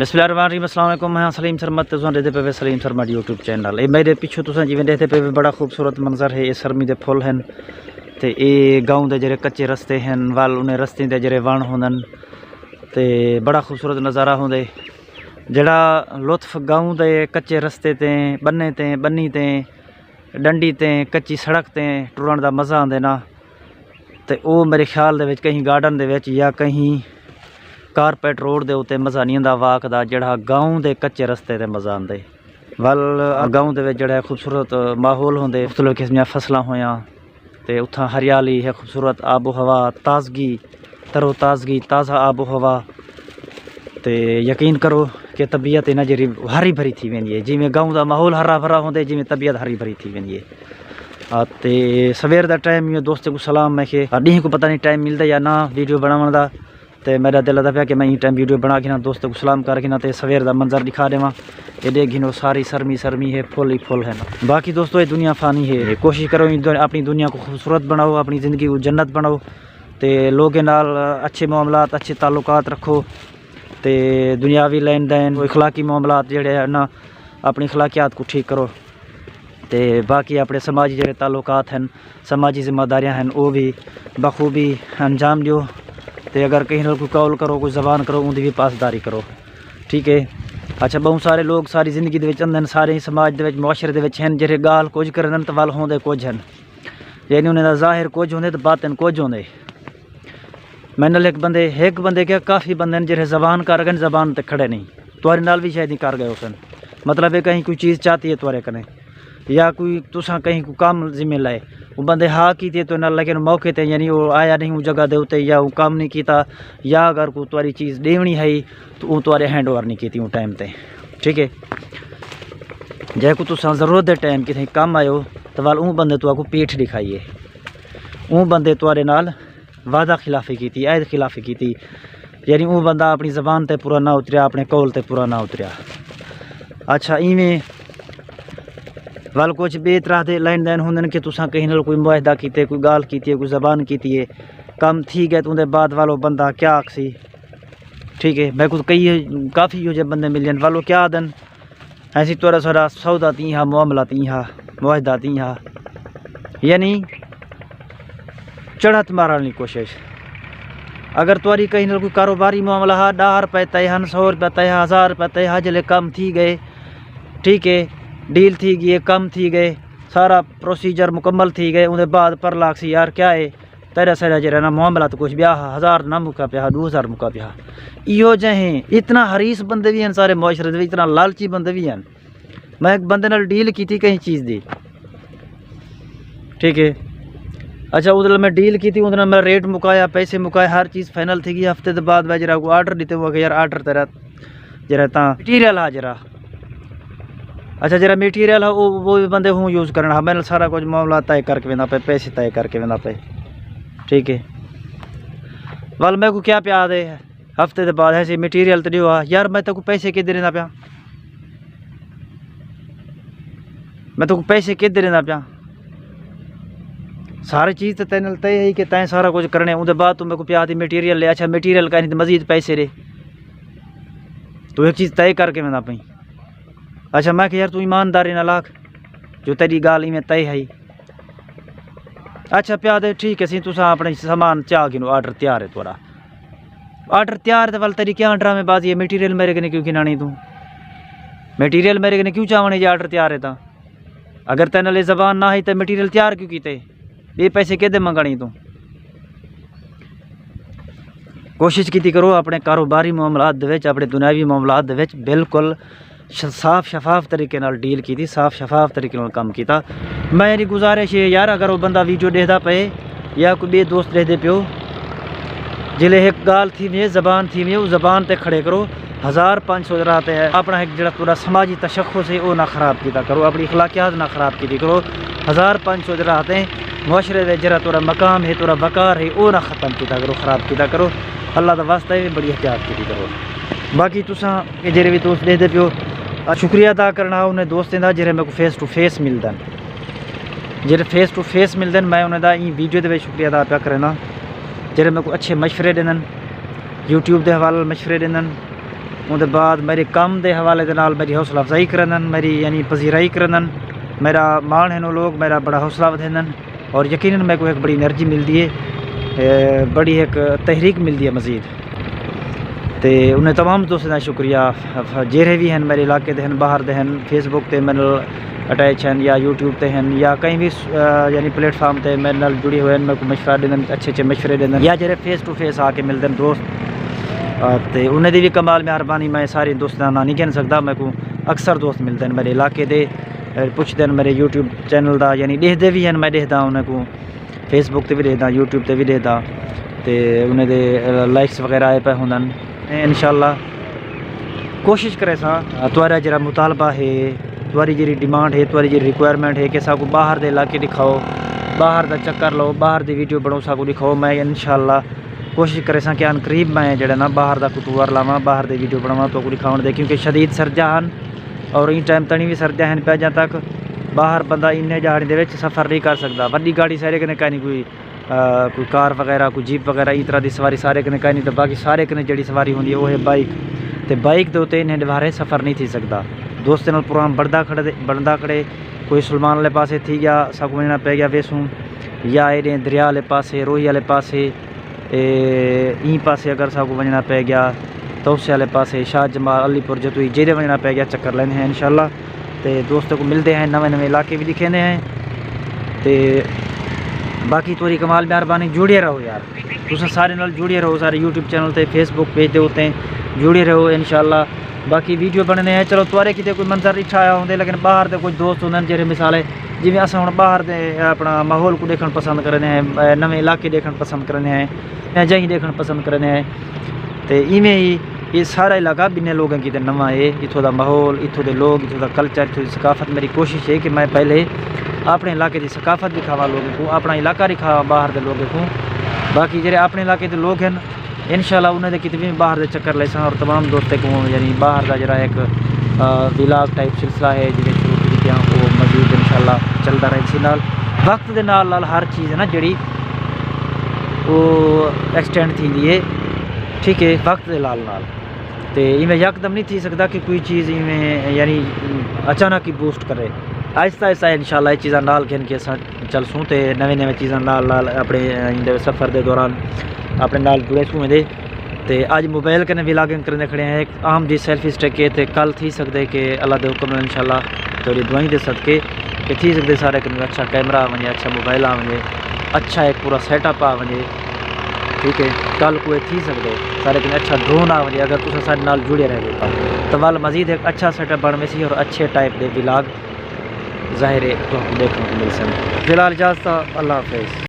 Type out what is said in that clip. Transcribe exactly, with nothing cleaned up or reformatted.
بسم اللہ الرحمن الرحیم۔ السلام علیکم، میں ہاں سلیم سرمد تے تساں ݙیہدے پئے وے سلیم سرمد یوٹیوب چینل۔ اے میݙے پچھوں تساں جیویں ݙیہدے پئے وے، بڑا خوبصورت منظر ہے، اے سرمی دے پھل ہن تے اے گاؤں دے جیڑھے کچے رستے ہن، ول انہیں رستیں دے جیڑھے وݨ ہوندن تے بڑا خوبصورت نظارہ ہوندے۔ جیڑھا لطف گاؤں دے کچے رستے تے، ٻنے تے، ٻنی تے، ݙنڈی تے، کچی سڑک تے ٹرݨ دا مزہ آندے نا، تے او میرے خیال دے وچ کہیں گارڈن دے وچ یا کہیں کارپیٹ روڈ دے اتے مزہ نہیں آندا واک دا، جیڑھا گاؤں دے کچے رستے تے مزہ آندے۔ ول گاؤں دے وچ جیڑھا ہے خوبصورت ماحول ہوندے، مختلف قسم دیاں فصلاں ہویاں، تے اتھاں ہریالی ہے، خوبصورت آب و ہوا، تازگی، تر و تازگی، تازہ آب و ہوا۔ تے یقین کرو کہ طبیعت انہاں جیڑھی ہری بھری تھی ویندی ہے، جیویں گاؤں دا ماحول ہرا بھرا ہوندے، جیویں طبیعت ہری بھری تھی ویندی ہے۔ آ، تے سویر دا ٹائم، ایہو دوستیں کوں سلام، میں کہ ݙینہہ کوں پتہ نہیں ٹائم ملدا یا نہ ویڈیو بݨاوݨ دا، تے میݙا دل آہدا پیا کہ میں ایں ٹائم ویڈیو بݨا گھناں، دوستیں کوں سلام کر گھناں تے سویر دا منظر ݙکھا ݙیواں۔ اے ݙیکھ گھنو، ساری سرمی سرمی ہے، پھل ہی پھل ہن۔ باقی دوستو، اے دنیا فانی ہے، کوشش کرو ایں دن-، اپݨی دنیا کوں خوبصورت بݨاؤ، اپݨی زندگی کوں جنت بݨاؤ، تے لوگیں نال اچھے معاملات، اچھے تعلقات رکھو، تے دنیاوی لین دین، اخلاقی معاملات جیڑھے ہن نا، اپݨی اخلاقیات کوں ٹھیک کرو۔ تے باقی اپݨے سماجی جیڑھے تعلقات ہن، سماجی ذمہ داریاں ہن، او وی بخوبی انجام ݙیو۔ تے اگر کہیں نال کوئی قول کرو، کوئی زبان کرو، اوندی وی پاسداری کرو۔ ٹھیک ہے؟ اچھا، ٻہوں سارے لوگ ساری زندگی دے وچ اندن، سارے سماج دے وچ، معاشرے دے وچ ہن، جیڑھے ڳالھ کجھ کریندن تے ول ہوندے کجھ ہن۔ یعنی انہیں دا ظاہر کجھ ہوندے تے باطن کجھ ہوندے۔ میں نال ہک بندے، ہک بندے کیا، کافی بندے ہن جیڑھے زبان کر ڳئے، زبان تے کھڑے نہیں۔ تہاݙے نال وی شاید کر ڳئے ہوسن۔ مطلب ہے کہیں کوئی چیز چاہتی ہے تہاݙے کنے، یا کوئی تساں کہیں کوں کم ذمے لائے، او بندے ہا کیتی ہے تہاݙے نال، لیکن موقع تے یعنی او آیا نہیں اوں جگہ دے اتے، یا او کم نہیں کیتا، یا اگر کوئی تہاݙی چیز ݙیوݨی ہئی تو او تہاݙے ہینڈ اوور نہیں کیتی اوں ٹائم تے۔ ٹھیک ہے؟ جے کوں تساں ضرورت دے ٹائم کتھے کم آئے ہو، تو ول اوں بندے تہاکوں پیٹھ ݙکھائی ہے، اوں بندے تہاݙے نال وعدہ خلافی کیتی، عہد خلافی کیتی، یعنی اوں بندہ اپݨی زبان تے پورا نہ اتریا، اپݨے قول تے پورا نہ اتریا۔ اچھا، ایویں ول کجھ ٻئے طرح دے لین دین ہوندن کہ تساں کہیں نال کوئی معاہدہ کیتے، کوئی ڳالھ کیتی ہے، کوئی زبان کیتی ہے، کم تھی ڳئے، تے اوندے بعد ول او بندہ کیا آکھسی؟ ٹھیک ہے، میکوں کئی، کافی ایہو جے بندے ملین، ول او کیا آہدن، ایسی تہاݙا سارا سودا تیں ہا، معاملہ تیں ہا، معاہدہ تیں ہا، یعنی چڑھت مارݨ دی کوشش۔ اگر تہاݙی کہیں نال کوئی کاروباری معاملہ ہا، ݙاہ روپے طے ہن، سو روپے طے ہا، ہزار روپے طے ہا، جلے کم تھی ڳئے، ٹھیک ہے، ڈیل تھی ڳئی ہے، کم تھی ڳئے، سارا پروسیجر مکمل تھی ڳئے، اوندے بعد پر لاکسی، یار کیا ہے؟ تیݙا سیݙا جیڑھا نا معاملہ تاں کجھ ٻیا ہا، ہزار نہ مکا پیا ہا، ݙو ہزار مکا پیا ہا۔ ایہو جہے اتنا حریص بندے وی ہن سارے معاشرے دے وچ، اتنا لالچی بندے وی ہن۔ میں ہک بندے نال ڈیل کیتی کہیں چیز دی، ٹھیک ہے۔ اچھا، اوندے نال میں ڈیل کیتی، اوندے نال میں ریٹ مکایا، پیسے مکائے، ہر چیز فائنل تھی ڳئی۔ ہفتے دے بعد میں جیڑھا کوئی آرڈر ݙتے، او آکھے، یار آرڈر تیݙا جیڑھا تاں مٹیریل ہا جیڑھا، اچھا، جیڑھا مٹیریل ہا، او، او وی بندے ہوں یوز کرݨ ہا، میں نال سارا کجھ معاملہ طے کر کے ویندا پئے، پیسے طے کر کے ویندا پئے، ٹھیک ہے۔ ول میکوں کیا پیا آہدے، ہفتے دے بعد ایسی مٹیریل تے ݙیو ہا، یار میں تیکوں پیسے کیݙے ݙیندا پیاں؟ میں تیکوں پیسے کیݙے ݙیندا پیاں؟ ساری چیز تے تیݙے نال طے ہئی کہ تیں سارا کجھ کرݨے، اوندے بعد توں میکوں پیا آہدیں مٹیریل ݙے، اچھا مٹیریل کائنی تے مزید پیسے ݙے۔ توں ہک چیز طے کر کے ویندا پئیں۔ اچھا، میں آکھیا، یار توں ایمانداری نال آکھ جو تیݙی ڳالھ ایویں طے ہئی۔ اچھا پیا آہدے، ٹھیک ہے سئیں، تساں اپݨا سامان چا گھنو، آرڈر تیار ہے تہاݙا۔ آرڈر تیار ہے تے ول تیݙی کیا ڈرامے بازی ہے؟ مٹیریل میݙے کنے کیوں گھناݨی توں؟ مٹیریل میݙے کنے کیوں چاوݨی جے آرڈر تیار ہے تاں؟ اگر تیݙے نال اے زبان نہ ہئی تے مٹیریل تیار کیوں کیتے؟ ٻئے پیسے کیݙے منگݨی توں؟ کوشش کیتی کرو اپݨے کاروباری معاملات دے وچ، اپݨے دنیاوی معاملات دے وچ بالکل ش-، صاف شفاف طریقے نال ڈیل کیتی، صاف شفاف طریقے نال کم کیتا۔ میݙی گزارش ہے یار، اگر او بندہ ویڈیو ݙیہدا پئے یا کوئی ٻئے دوست ݙیہدے پیو، جلے ہک ڳالھ تھی ونڄے، زبان تھی ونڄے، او زبان تے کھڑے کرو۔ ہزار پنج سو جیڑھا تے اپݨا ہک جیڑھا تہاݙا سماجی تشخص ہے، او نہ خراب کیتا کرو، اپݨی اخلاقیات نہ خراب کیتی کرو۔ ہزار پنج سو جیڑھا تے معاشرے دے جیڑھا تہاݙا مقام ہے، تہاݙا وقار ہے، او نہ ختم کیتا کرو، خراب کیتا کرو۔ اللہ دا واسطہ ہے، بڑی احتیاط کیتی کرو۔ باقی تساں اے جیڑھے وی دوست ݙیہدے پیو، آ شکریہ ادا کرݨا انہیں دوستیں دا جیڑھے میکوں فیس ٹو فیس ملدن۔ جیڑھے فیس ٹو فیس ملدن، میں انہیں دا ایں ویڈیو دے وچ شکریہ ادا پیا کرینداں۔ جیڑھے میکوں اچھے مشورے ݙیندن، یوٹیوب دے حوالے نال مشورے ݙیندن، اوندے بعد میݙے کم دے حوالے دے نال میݙی حوصلہ افزائی کریندن، میݙی یعنی پذیرائی کریندن۔ میݙا ماݨ ہن او لوک، میݙا بڑا حوصلہ ودھیندن، اور یقیناً میکوں ہک بڑی انرجی ملدی ہے، اے، بڑی ہک تحریک ملدی ہے مزید۔ تے انہیں تمام دوستاں دا شکریہ، جیرھے وی ہن میݙے علاقے دے ہن، باہر دے ہن، فیس بک تے میݙے نال اٹیچ ہن یا یوٹیوب تے ہن یا کہیں وی، آ، یعنی پلیٹ فارم تے میݙے نال جڑے ہوئے ہن، میکوں مشورہ ݙیندن، اچھے اچھے مشورے ݙیندن، یا جیرھے فیس ٹو فیس آ کے ملدن دوست، آ، تے انہیں دی وی کمال مہربانی۔ میں سارے دوستاں دا ناں نہیں گھن سڳدا، میکوں اکثر دوست ملدن میݙے علاقے دے، آ، پچھدن میݙے یوٹیوب چینل دا، یعنی ݙیہدے وی ہن، میں ݙیہدا انہیں کوں، فیس بک تے وی ݙیہدا، یوٹیوب تے وی ݙیہدا، تے انہیں دے، آ، لائکس وغیرہ آئے پئے ہوندن۔ ایں انشاءاللہ کوشش کریساں، آ، تہاݙا جیڑھا مطالبہ ہے، تہاݙی جیڑھی ڈیمانڈ ہے، تہاݙی جیڑھی ریکوائرمنٹ ہے کہ ساکوں باہر دے علاقے ݙکھاؤ، باہر دا چکر لو، باہر دی ویڈیو بݨاؤ، ساکوں ݙکھاؤ۔ میں انشاءاللہ کوشش کریساں کہ عن قریب میں جیڑھا نا باہر دا کوئی ٹور لاواں، باہر دی ویڈیو بݨاواں، تہاکوں ݙکھاوݨ دے، کیونکہ شدید سردیاں ہن اور ایں ٹائم تݨی وی سردیاں ہن پئے۔ جاں تک باہر بندہ انہیں ڄہاڑیں دے وچ سفر نہیں کر سڳدا، وݙی گاڑی سارے کنے کائنی کوئی، آ، کوئی کار وغیرہ، کوئی جیپ وغیرہ، ایں طرح دی سواری سارے کنے کائنی۔ تے باقی سارے کنے جیڑھی سواری ہوندی ہے، او ہے بائیک۔ تے بائیک دے اتے انہیں ݙوارے سفر نہیں تھی سڳدا۔ دوستاں نال پروگرام بݨدا کھڑے، بݨدا کھڑے، کوئی سلمان والے پاسے تھی ڳیا، ساکوں ونڄݨا پئے ڳیا ویسوں، یا ایݙے دریا والے پاسے، روہی والے پاسے، اے، ایں پاسے اگر ساکوں ونڄݨا پئے ڳیا، توسے والے پاسے، شاہ جمال، علی پور، جتوئی، جیݙے ونڄݨا پئے ڳیا، چکر لیندے ہیں انشاءاللہ۔ تے دوستاں کوں ملدے ہیں، نویں نویں علاقے وی ݙکھیندے ہیں۔ تے باقی تہاݙی کمال مہربانی، جڑے رہو یار، تساں سارے نال جڑے رہو، سارے یوٹیوب چینل تے، فیس بک پیج دے اتے جڑے رہو انشاءاللہ۔ باقی ویڈیو بݨیندے ہیں۔ چلو، تہاݙے کیتے کوئی منظر ݙٹھا آیا ہوندے، لیکن باہر دے کجھ دوست ہوندن جیڑھے مثال ہے، جیویں اساں ہݨ باہر دے اپݨا ماحول کوں ݙیکھݨ پسند کریندے ہیں، اے، نویں علاقے ݙیکھݨ پسند کریندے ہیں، یا جہیں ݙیکھݨ پسند کریندے ہیں۔ تے ایویں ہی یہ سارا علاقہ ٻنہیں لوکاں کیتے نواں ہے۔ اتھوں دا ماحول، اتھوں دے لوک، اتھوں دا کلچر، اتھوں دی ثقافت، میری کوشش ہے کہ میں پہلے اپݨے علاقے دی ثقافت ݙکھاواں لوکاں کوں، اپݨا علاقہ ݙکھاواں باہر دے لوکاں کوں۔ باقی جیڑھے اپݨے علاقے دے لوک ہن، انشاءاللہ انہیں دے کیتے وی باہر دے چکر لیساں، اور تمام دوستیں کوں یعنی باہر دا جیڑھا ہک، آ، ولاگ ٹائپ سلسلہ ہے جیویں شروع کیتے ہیں، وہ مزید انشاءاللہ چلدا رہسی۔ نال وقت دے نال نال ہر چیز ہے نا جیڑھی، وہ ایکسٹینڈ تھیندی ہے، ٹھیک ہے، وقت دے نال نال۔ تے ایویں یکدم نہیں تھی سڳدا کہ کوئی چیز ایویں یعنی اچانک ہی بوسٹ کرے۔ آہستہ آہستہ انشاءاللہ یہ چیزاں نال گھن کے اساں چلسوں تے نویں نویں چیزاں نال نال اپݨے، آ، ایندے سفر دے دوران اپݨے نال جڑیسوں ایندے۔ تے اڄ موبائل کنے ولاگنگ کریندے کھڑے ہیں، ہک اہم جی سیلفی سٹک ہے، تے کل تھی سڳدے کہ اللہ دے حکم نال انشاءاللہ تہاݙی دعائیں دے صدقے کہ تھی سڳدے سارے کنے اچھا کیمرہ آ ونڄے، اچھا موبائل آ ونڄے، اچھا ہک پورا سیٹ اپ آ ونڄے۔ ٹھیک ہے، کل کوئی تھی سڳدے سارے کنے اچھا ڈرون آ ونڄے، اگر تساں ساݙے نال جڑے رہو تاں، تاں ول مزید ہک اچھا سیٹ اپ بݨ ویسی اور اچھے ٹائپ دے ولاگ ظاہر ہے تہاکوں ݙیکھݨ کوں ملسن۔ فی الحال اجازت، اللہ حافظ۔